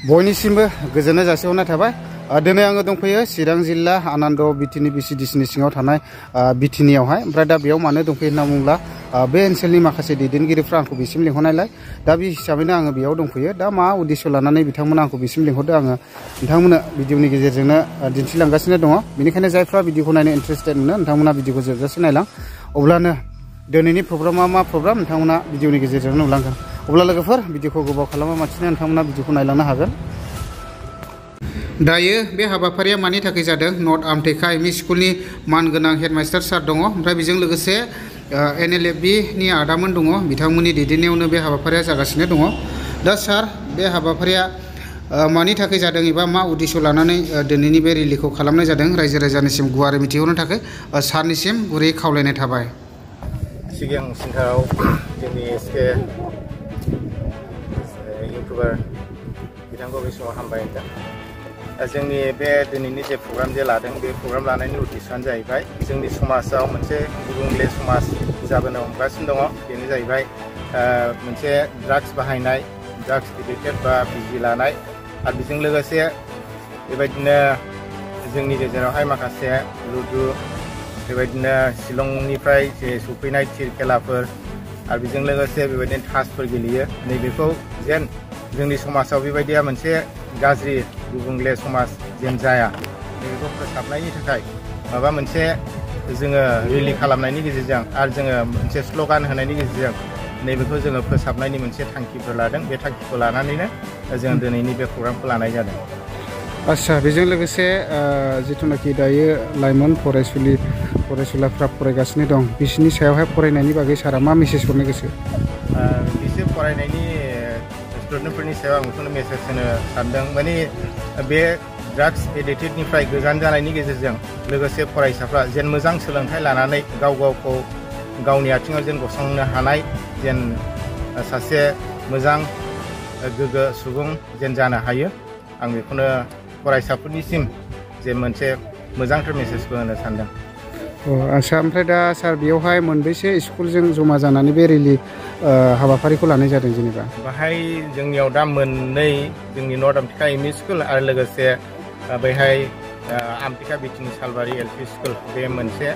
बयनिसिमबो गोजोननाय जासिहरनाय थाबाय। दिनै आङो दंफैयो चिरां जिल्ला आनन्द बिटिनि बिसिडिसिनि सिङाव थानाय बिटिनियावहाय। ओमफ्राय दा बेयाव मानो दंफैयो होनना बुङोब्ला बे ओनसोलनि माखासे दैदेनगिरिफ्रा आंखौ बिसिम लिंहरनायलाय दा बे हिसाबैनो आङो बेयाव दंफैयो। दा मा उद्देश्य लानानै बिथांमोना आंखौ बिसिम लिंहरदों आङो नोंथांमोननो भिडिअनि गेजेरजोंनो दिन्थिलांगासिनो दङ। बेनिखायनो जायफ्रा भिडिअखौ नायनो इन्टारेस्टेड मोनो नोंथांमोना भिडिअखौ जोबजासे नायलां। अब्लानो दिनैनि प्रग्रामा मा प्रग्राम नोंथांमोना भिडिअनि गेजेरजों नुलांगोन। अब्ला लोगोफोर भिडिअखौ गोबाव खालामालासिनो नोंथांमोना भिडिअखौ नायलांनो हागोन। दायो बे हाबाफारिया मानि थाखाय जादों? नर्थ आमटेका एमइ स्कुलनि मानगोनां हेडमास्टार सार दङ, ओमफ्राय बेजों लोगोसे NLFB नि आदामोन दङ। बिथांमोननि दैदेननायावनो बे हाबाफारिया जागासिनो दङ। दा सार, बे हाबाफारिया मानि थाखाय जादों एबा मा उद्देश्य लानानै दिनैनि बे रेलिखौ खालामनाय जादों रायजो राजानिसिम गुवारै मिथिहरनो थाखाय सारनिसिम गुरै खावलायनाय थाबाय। सिगां सिनथाराव जोंनि एसके इउटुबार बिथांखौ बे समाव हामबाय होनदों। जोंनि बे दिनैनि जे प्रग्राम जे लादों, बे प्रग्राम लानायनि उद्देश्यआनो जाहैबाय जोंनि समाजाव मोनसे गुबुंले समाज जाबोनो हमगासिनो दङ। बेनो जाहैबाय मोनसे ड्राग्स बाहायनाय, ड्राग्स एडिक्टेड बा बिजि लानाय, आरो बेजों लोगोसे बेबायदिनो जोंनि गेजेरावहाय माखासे लुदु, बेबायदिनो शिलंनिफ्राय जे सफैनाय थिर खेलाफोर, आरो बेजों लोगोसे बेबायदिनो थासफोर गेलेयो। नैबेखौ जेन जोंनि समाजाव बेबायदिया मोनसे गाज्रि गुबुंले समाज जेन जाया, बेखौ फोसाबनायनि थाखाय माबा मोनसे जोङो रेलि खालामनायनि गेजेरजों आरो जोङो मोनसे स्ल'गान होनायनि गेजेरजों नैबेखौ जोङो फोसाबनायनि मोनसे थांखिफोर लादों। बे थांखिखौ लानानैनो जों दिनैनि बे प्रग्रामखौ लानाय जादों। आच्छा, बेजों लोगोसे जिथुनाखि दायो लाइमोन फरायसुलाफ्रा फरायगासिनो दं, बिसोरनि सायावहाय फरायनायनि बागै सारा मा मेसेज हरनो गोसो? बिसोर फरायनायनि स्टुडेन्टफोरनि सायाव आं बेखौनो मेसेज होनो सानदों। माने बे ड्राग्स एडिक्टेडनिफ्राय गोजान जानायनि गेजेरजों लोगोसे फरायसाफ्रा जेन मोजां सोलोंथाइ लानानै गावखौ गावनि आथिङाव जेन गसंनो हानाय, जेन सासे मोजां गोग्गो सुबुं जेन जानो हायो, आं बेखौनो फरायसाफोरनिसिम जे मोनसे मोजांथार मेसेजबो होनो सानदों। आच्छा, ओमफ्राय दा सार बेयावहाय मोनबेसे स्कुलजों जमा जानानै बे रेलि हाबाफारिखौ लानाय जादों जेनेबा? बाहाय जोंनियाव दा मोननै, जोंनि नर्थ आमटेका एमइ स्कुल आरो लोगोसे बैहाय आमटेका बिटिनि सालबारि एलपि स्कुल, बे मोनसे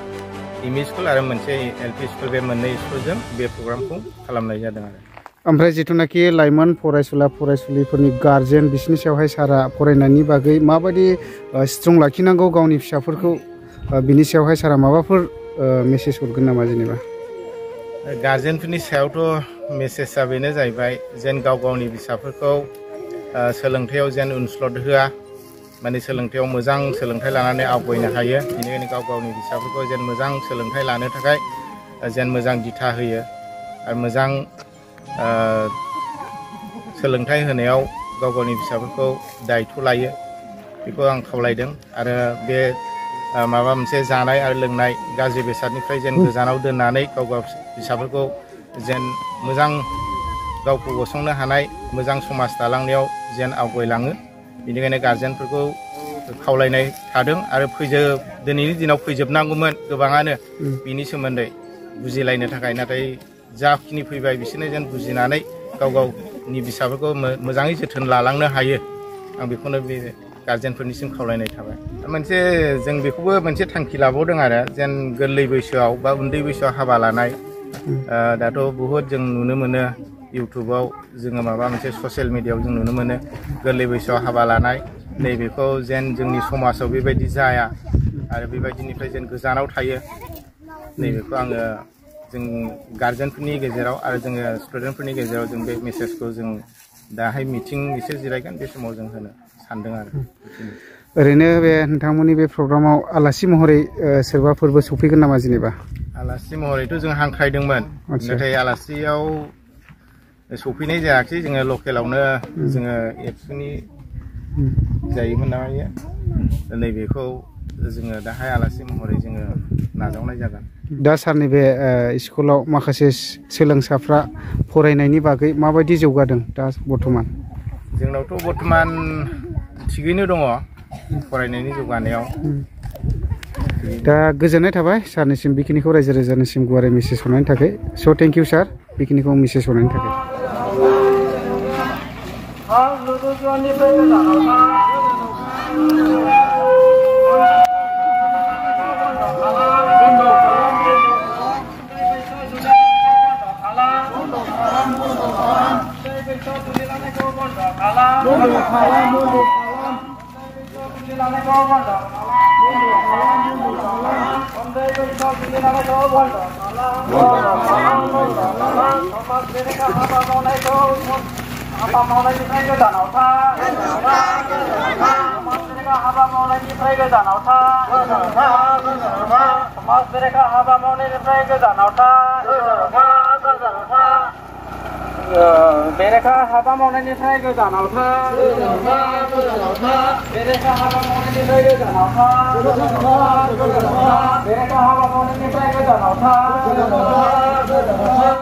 एमइ स्कुल आरो मोनसे एलपि स्कुल, बे मोननै स्कुलजों बे प्रग्रामखौ खालामनाय जादों आरो। ओमफ्राय जिथुनाखि लाइमोन फरायसुलिफोरनि गार्जेन, बिसोरनि सायावहाय सारा फरायनायनि बागै माबायदि स्ट्रं लाखिनांगौ गावनि फिसाफोरखौ, बिनि सायावहाय सारा माबाफोर मेसेज हरगोन नामा जेनेबा? गार्जेनफोरनि सायावथ' मेसेजआ बेनो जाहैबाय जेन गावनि फिसाफोरखौ सोलोंथायाव जेन उनस्लद होआ, माने सोलोंथायाव मोजां सोलोंथाइ लानानै आवगायनो हायो। बेनिखायनो गावनि फिसाफोरखौ जेन मोजां सोलोंथाइ लानो थाखाय जेन मोजां दिथा होयो आरो मोजां सोलोंथाइ होनायाव गावनि फिसाफोरखौ दायथ' लायो, बेखौ आं खावलायदों। आरो बे माबा मोनसे जानाय आरो लोंनाय गाज्रि बेसादनिफ्राय जेन गोजानाव दोननानै गाव फिसाफोरखौ जेन मोजां गावखौ गसंनो हानाय मोजां समाज दालांनायाव जेन आवगायलाङो, बेनिखायनो गार्जेनफोरखौ खावलायनाय थादों। आरो दिनैनि दिनाव फैजोबनांगौमोन गोबाङानो बिनि सोमोन्दै बुजिलायनो थाखाय, नाथाय जाखिनि फैबाय बिसोरनो जेन बुजिनानै गावनि फिसाफोरखौ मोजाङै जोथोन लालांनो हायो, आं बेखौनो बे गार्जेनफोरनिसिम खावलायनाय थाबाय। मोनसे जों बेखौबो मोनसे थांखि लाबावदों आरो जेन गोरलै बैसोआव बा उन्दै बैसोआव हाबा लानाय, दाथ' बुहुद जों नुनो मोनो इउटुबाव, जोङो माबा मोनसे ससियेल मिडियायाव जों नुनो मोनो गोरलै बैसोआव हाबा लानाय। नैबेखौ जेन जोंनि समाजाव बेबायदि जाया आरो बेबायदिनिफ्राय जेन गोजानाव थायो, नैबेखौ आङो जों गार्जेनफोरनि गेजेराव आरो जोङो स्टुडेन्टफोरनि गेजेराव जों बे मेसेजखौ जों दाहाय मिटिं एसे जिरायगोन बे समाव जों होनो सानदों आरो। ओरैनो बे नोंथांमोननि बे प्रग्रामाव आलासि महरै सोरबाफोरबो सफैगोन नामा जेनेबा? आलासि महरैथ' जों हांख्रायदोंमोन, नाथाय आलासियाव सफैनाय जायाखै। जोङो लकेलावनो जोङो एबसुनि जायोमोन नामा इयो, नैबेखौ जोङो दाहाय आलासि महरै जोङो नाजावनाय जागोन। दा सारनि बे स्कुलाव माखासे सोलोंसाफ्रा फरायनायनि बागै माबायदि जौगादों दा बर्थमान? जोंनावथ' बर्थमान थिगैनो दङ फरायनायनि जौगानायाव। दा गोजोननाय थाबाय सारनिसिम बेखिनिखौ रायजो राजानिसिम गुवारै मेसेज हरनायनि थाखाय। स' थेंक इउ सार, बेखिनिखौ मेसेज हरनायनि थाखाय। tujuanनिफ्राय गोजानाव था apa maulaniफ्राय गोजानाव था हाबा मावनायनिफ्राय गोजानाव था समाज बेरेखा हाबा मावनायनिफ्राय गोजानाव था बेरेखा हाबा मावनायनिफ्राय गोजानाव था बेरेखा हाबा मावनायनिफ्राय गोजानाव था बेरेखा हाबा मावनायनिफ्राय गोजानाव था